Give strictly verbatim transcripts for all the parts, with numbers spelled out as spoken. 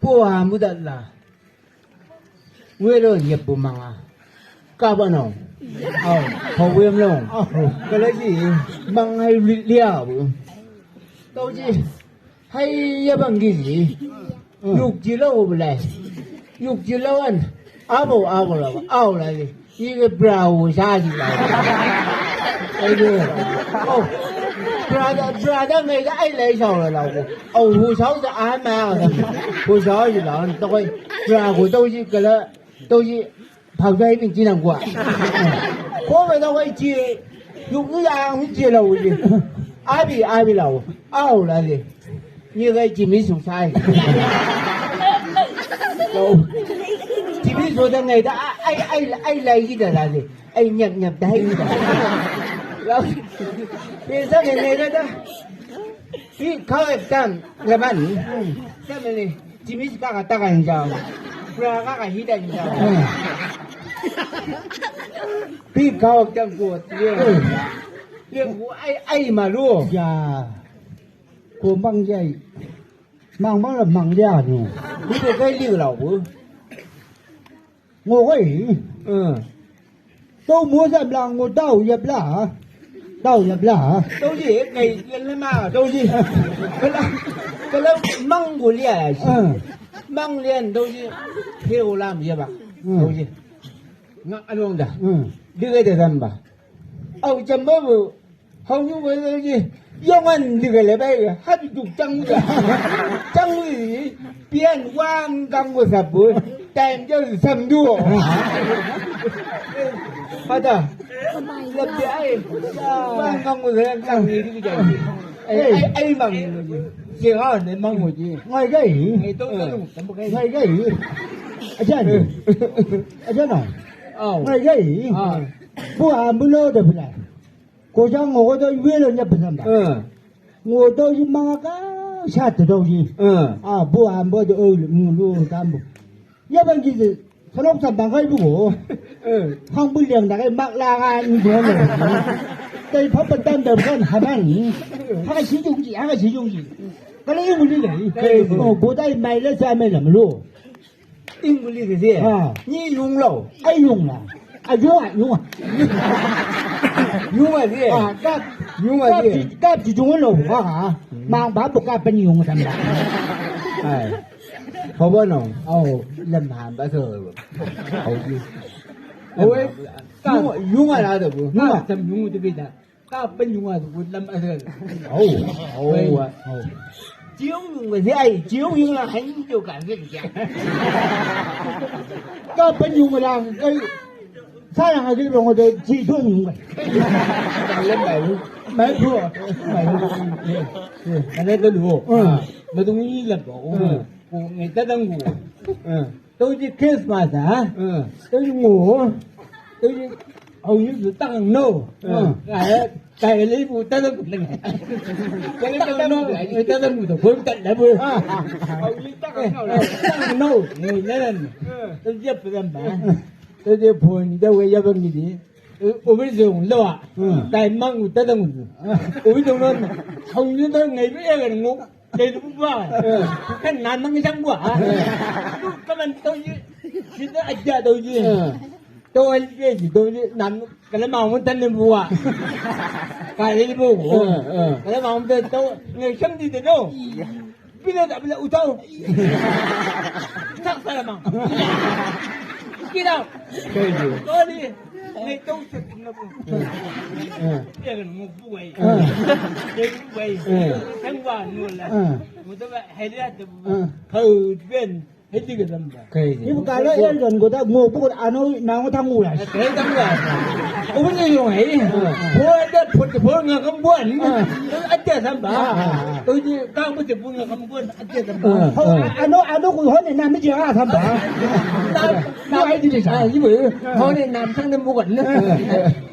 Pua mudat la. Welo ye bu manga. Ka ba no. Au, ko wem no. Au, kala ji mangai li-, lia bu. Tau ji. Hai ya bang gizi. Yuk ji lo bu lai. Yuk ji lo an. Abo, abo la. Au la ji. Ige brau sa ji la. Ai de. Oh. Brother, brother ngai da ai lai sau la la. Oh, hu sau da a ma. Hu sau ji la. Tokoi brother ko tau ji kala tau ji pau dai bin ji nang gua. Ko me tokoi ji. Yuk ni ya hu ji la u ji. Abi, abi la u. Au la ji. Ni gai Jimmy su sai. Jimmy su da ngai da ai, ai, ai lai gi da la de. Ai nyap nyap da ai da. Pe sa ne ne da. Pi kau ek tam leban. Tam ne Jimmy su ka ka ta kan jao. Bra ka ka hi da jao. Pi kau ek tam ku. Ye. Ye ku ai, ai malu. Ya. Ko mang jai. Mang mang la mang lia ni. Ni ko kai li la ko. Ngo kai. Hmm. Tau mo sa bla ngo tau ya bla. Tau ya bla. Tau ji kai le ma tau ji. Kala, kala mang ngo lia. Hmm. Mang lia tau ji. He ulam ya ba. Hmm. Tau ji. Nga anong da. Hmm. Di kai da dan ba. Au jamba bu. Hau nyunga ji, yongan di gele bai, hadu duk chang uda. Chang ui, pian wang kang go sabu, time jo samdu. Ada, lebih ai, wang kang go sayang kang ni di jadi. Ai, ai, ai mang, si ha ne mang go ji. Ngai gai. Ngai tau tau, tau kai. Ngai gai. Ajan. Ajan na. Au. Ngai gai. Ah. Bu ambulo de bla. Ko jang ngo ko do iwe lo nya pesan ba. Eh. Ngo do i manga ka sa te do i. Eh. Ah, bu ambo do o mu lo tambo. Ya bang ji de, salok sa bang kai bu ko. Eh. Hang bu liang da kai mak la ga ni do lo. Dai pa pa tan da kan ha bang ni. Ha ka si jung ji, ha ka si jung ji. Ka le i mu li le. Kai bu. Oh, bu dai mai le sa mai la mu lo. Inguli ke dia. Ha. Ni yung lo. Ai yung la. Ai yung ah, yung ah. Yung ah dia. Ah, kap. Yung ah dia. Kap di, kap di yung lo. Ha, ha. Mang ba bu kap ni yung san la. Ai. Hau ba no. Au, lam han ba so. Hau di. Au, eh. Yung, yung ah la do bu. Yung ah. Sam yung tu bida. Ka penyunga tu lam asal. Au, au, au. Cium yung masih ai, cium yung lah hanya tu kan kerja. Ka penyunga lah kai. Sana ngaji lo ngode cium yung. Lam baru. Mai tu. Mai tu. Mana tu lu. Hmm. Madung ni lam. Hmm. Ko ngai ta dang ko. Hmm. Tau ji Christmas, ha? Hmm. Tau ji ngo. Tau ji, au ji tu tang no. Hmm. Ka, ka le bu ta da bu. Ka le tang no, ta da bu ta. Ko ta da bu. Au ji tang no. Tang no. Ni na na. Hmm. Tau ji apa dan ba? Tau ji pun da we ya bang ni. Obi dong lo a. Hmm. Tai mang u ta dong u. Obi dong lo. Hau ni dong ngai be ya ngu. Dai lu ba. Hmm. Kan nan mang sang bua. Hmm. Tu kaman tau ji. Sida aja tau ji. Hmm. Tau ai ji tau ji nan kala mau mun tan bua. Kali bu. Hmm, hmm. Kala mau mun tau ngai sang di do. Bila tak bila utau. Tak salah mang. Kira. Kau ni. Ni tahu saya kenapa. Eh. Dia kan mau buai. Eh. Dia buai. Eh. Tangwa nula. Eh. Mudah bah hadiah tu. Eh. Kau ben. Hadi ke tamba. Ibu kalau ya don kota mau bukan anu nang tanggulas. Hadi tanggulas. Kau punya yung eh. Buat dah put put ngakam buan. Eh. Ada tamba. Ah, ah, ah. Kau ni kau put put ngakam buan. Anu, anu ku hone nam ji ha samba. Nam, nam ai di sa. Ibu. Hone nam sang nem bukan.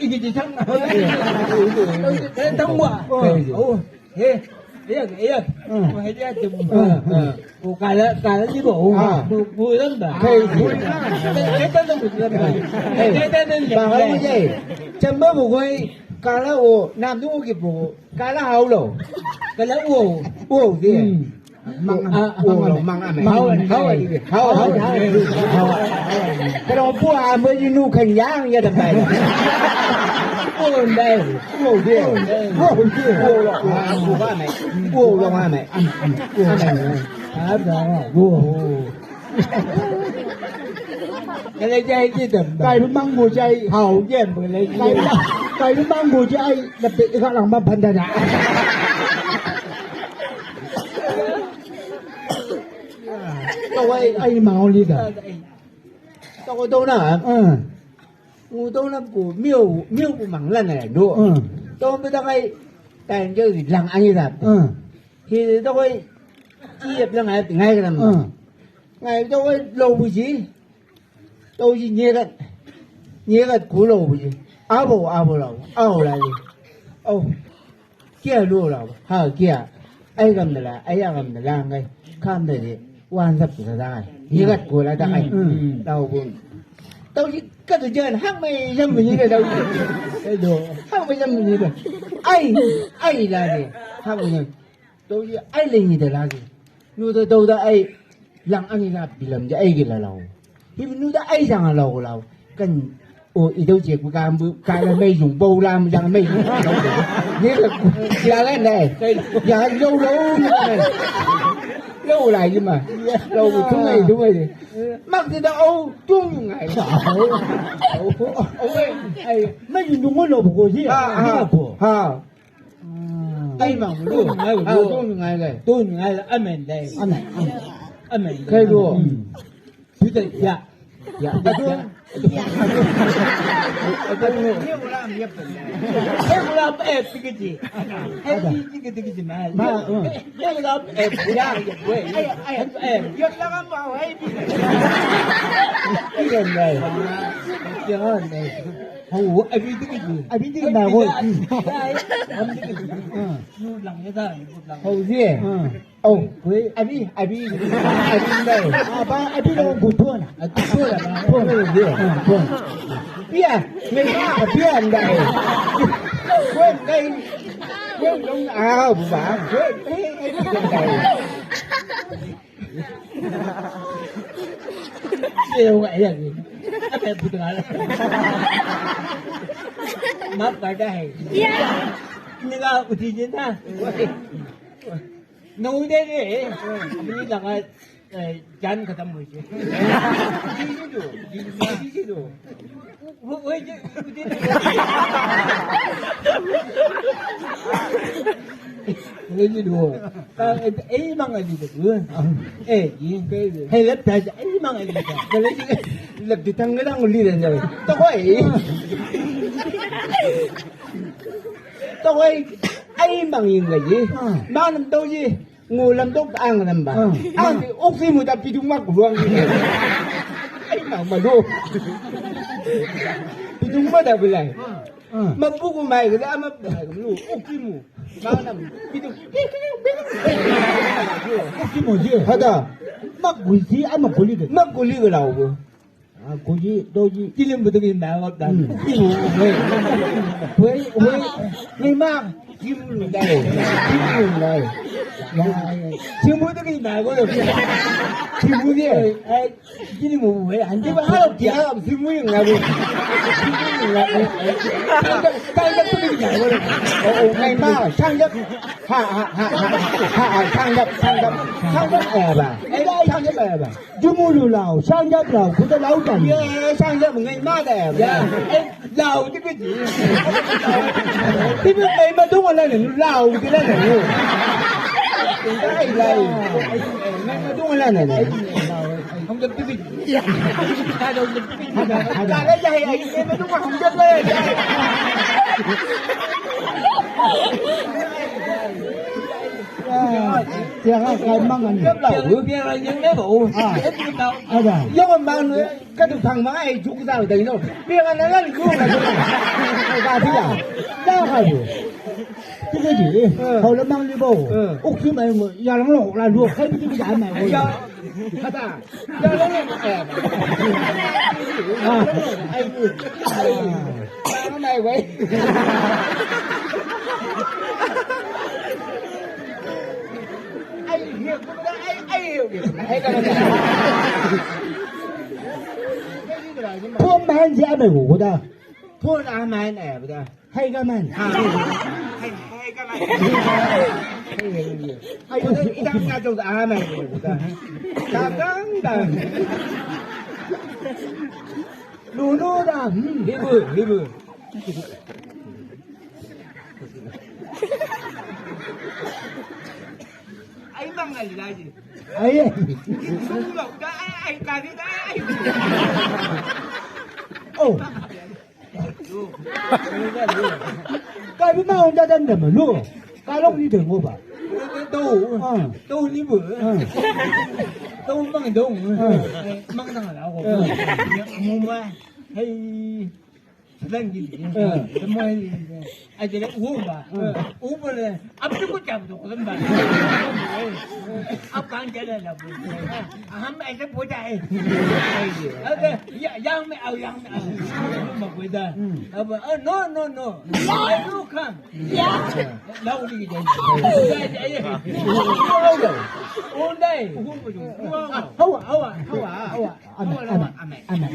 Igi di sang. Tang wa. Oh. He. Iya, iya. Ko hadi ate bu. Ko kala, kala di bo. Bu, bu lamba. Kai di. Eta tu bu lamba. Eta tu. Ba ha mu je. Chamba bu koi kala o nam tu ki bu. Kala hau lo. Kala o. O di. Mang, ah, mang, mang, mang, mang. Hau, hau, hau, hau. Kalau buah ambil ini kan yang ya dapat. Oh, ndai. Oh, dia. Oh, dia. Oh, lo, ah, buah mai. Oh, lo, mai. Am, am. Oh, mai. Ada. Oh. Kalau jadi kita. Kalau mang buah jadi. Hau, dia boleh. Kalau, kalau mang buah jadi, dapat ikan lang mabanda dah. Toko ai, ai mang oli da. Toko dona. Hmm. Ngu dona ku miu, miu ku mang lan ai do. Hmm. Toko beda kai tan jo di lang ani da. Hmm. Hi toko ai, iep lang ai ngai ram. Hmm. Ngai toko ai lo buji. Tau ji nyegat, nyegat ku lau ji. Abo, abo lau, au lali. Au. Kia lu lau, ha kia. Ai gam dala, ai gam dala ngai. Kam dali, wan dap dala. Nyegat ku la da ai. Mm, mm. Lau bun. Tau ji katu jan, hak mai jam ni da lau. Edo, hak mai jam ni da. Ai, ai lali. Hak mai. Tau ji ai le ni da lagi. Nu da dau da ai lang ani la bilam ji ai gila lau. Hi nu da ai jang lau lau. Kan o i dau je ku ka bu ka la mai jung bau lam jang mai jung. Ni la ya la nai. Ya lau lau ni la nai. Lau lai ji ma. Lau bu tung ai tung ai. Mak ti da au tung ngai. Au. Au ai. Mai jung lau bu ko ji. Ah, ah. Ha. Ai mang lu. Ai lu. Ai lu ngai le. Tu ngai le amen dai. Amen. Amen. Kai lu. Hmm. Tu dai ya. Ya. Ya. Ni ulam ya. Ni ulam eh pikiti. Eh pikiti pikiti ma. Ma. Ni ulam eh ya ya. Ai ai. Ya la ma ai pikiti. Iya dai. Ya dai. Hau, abi dikit ni. Abi dikit na, hau. Abi dikit. Hmm. Hau, dia. Hmm. Oh, wei, abi, abi. Abi ndai. Apa, abi lo gudona. Gudona, gudona, dia. Hmm, gudona. Bia, wei, bia ndai. Wei, ndai. Wei, ndai. Ah, buba. Wei, eh, eh, ndai. Iya, wak, iya, iya. Apa yang putar? Maaf, pada hai. Iya. Ini kau uji je na. Nau deh deh. Ini jangan, eh, jangan ketemu je. Uji je tu. Uji je tu. Wei, wei, wei, wei. Wei, wei, wei. Ka, eh, eh, mang ali tu. Eh, eh. Hei, lep ta, eh, mang ali tu. Kalau si, lep di tangga lang uli dan jauh. Tokoi. Tokoi. Ai mang ing lagi. Ah. Mang nam tau ji. Ngu lam dok ang lam ba. Ah. Ang di oksi mu da pidung ma guluang. Ai ma ma do. Pidung ma da belai. Ah. Ma buku mai ke da ma belai ke lu oksi mu. Ma lam pidung. Oksi mu je. Hada. Ma gulsi ama guli ke. Ma guli ke lau ke. Ah, kuji, doji. Kilim betul ni mawat dan. Hmm. Wei, wei, wei, wei, ma. Kilim dai. Kilim dai. Ya, ya. Kilim betul ni mawat. Kilim dia. Eh, kilim wei, anjing baru dia. Kilim yang lalu. Kilim yang lalu. Tangkap, tangkap tu ni mawat. Oh, oh, mai ma, tangkap. Ha, ha, ha, ha. Ha, ha, tangkap, tangkap. Tangkap, eh, ba. Eh, tangkap, eh, ba. Jumulu lau, sanjap lau, kuta lau kan. Iya, sanjap ngai ma da. Ya, eh, lau dikit. Tiba ngai ma dong ala ni, lau dikit ala ni. Lai, lai. Ngai ma dong ala ni. Hong dikit. Iya. Ada, ada. Ada ya, ya, ngai ma dong hong dikit. Ya, ya, kai mangan ni. Biar, biar aja ngai bau. Ah. Ada. Yang mana? Ka tu pang ma ai juk da da no. Bia na la ni ku na. Ka bia. Da ka bu. Ti ke ji. Hau la mang li bo. Uk ki mai ngo ya lang lo la lu. Ka bi ti ki da mai ngo. Ya. Ka ta. Ya lo lo. Ah. Ai bu. Ai mai wai. Ai ni. Pon man zi amai gu da. Pon amai na ya da. Hai ga man. Hai, hai ga man. Hai, hai, hai. Ai, ida na jo amai gu da. Dagang dan. Lulu da. Hmm, ribu, ribu. Ai, bang lagi, lagi. Ai, ai. Sungguh, dah, ai, ai, kami, ai, ai. Oh. Kami mau dah dan dah malu. Kalau ni dengo ba. Tahu. Ah. Tahu ni bu. Ah. Tahu mang dong. Ah. Eh, mang tang lah aku. Ah. Ya, mau mah. Hei. Sedang gini. Eh. Semua ini. Aja deh, uba. Eh. Uba deh. Apa tu kau cabut tu? Kau sembah. Apa yang jalan lah, bu? Aham, aja bodoh, eh. Apa? Ya, yang me, au, yang me, au. Apa? Oh, no, no, no. Why you come? Ya. Lau ni deh. Undai. Undai. Hawa, hawa, hawa, hawa. Amai, amai, amai, amai.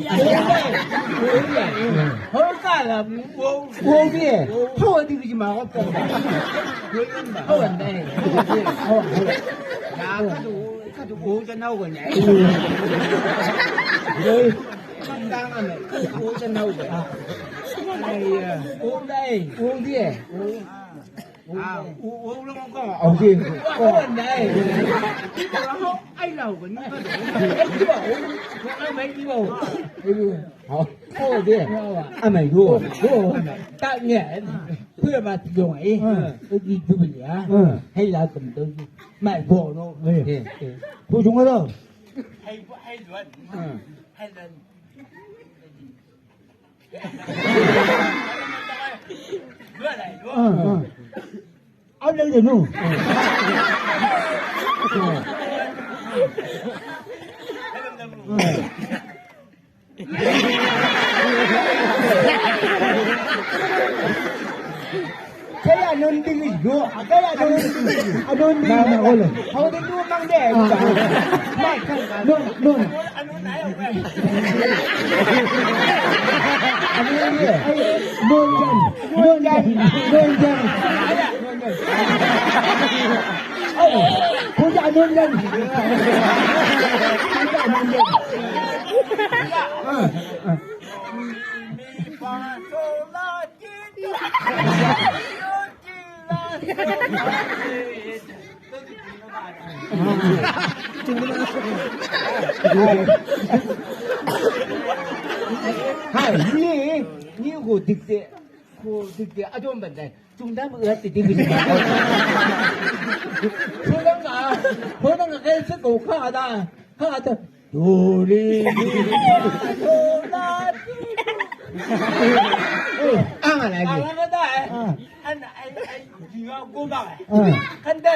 Hau ka la, wo, wo bie. Hau di ki ma ko. Hau ndai. Hau, hau. Ya, ka tu, ka tu, wo ja na wo ne. Hau ndai. Wo ja na wo ne. Ai ya. Hau ndai. Wo bie. Ah, u-, u-, ulang ko. Oke. Ko ndai. Ai lau ko ni. Ko dia. Amai go. Go. Tak ni. Ku ya mati dong ai. Di dubli ya. Hai la tum dong. Mai go no. Ku jung lo. Hai, hai duan. Hai duan. Kaya non dili yo, kaya non dili. Anon dili na wala. Hau de tu mang de. Non, non. Anon dili. Anon dili. Non dili. Anon dili. Anon dili. Hai, ni, ni go dikte, go dikte, adon bandai. Tung dam, eh, ti, ti, ti. Honang ka, honang ka, kaya sa ko, ka da, ka da. Dori, dori, dori. Eh, ang lagi. Ang lagi da, eh. Ah. An, ay, ay, di nga goma, eh. Ah. Kan da,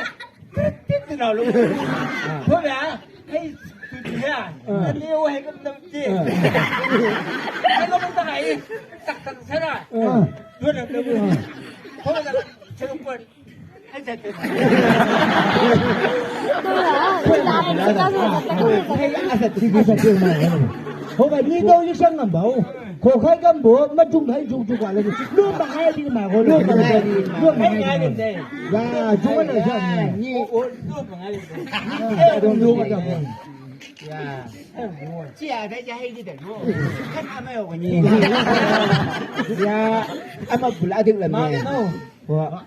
ti, ti, ti na lo. Ah. Ko ya. Hei, tu dia. Ah. Ani o hei kam nam ti. Ah. Hei kam ta kai. Tak tak sana. Ah. Dua nam tu. Ah. Ko na sana ko. Hei, asa tu. Hei, asa tu. Ho ba ni do ni sang ngam bau. Ko kai kam bo, ma tung hai tung tung wala ni. Lu ma hai di ma ko, lu ma hai di ma ko. Lu ma hai di ma ko. Ya, tung wala sa ni. Ni o, lu ma hai di. Ya, tung lu ma hai di. Ya. Cia da ja hai di da. Kan ama yo ni. Ya, ama pula ding la ni. Wa.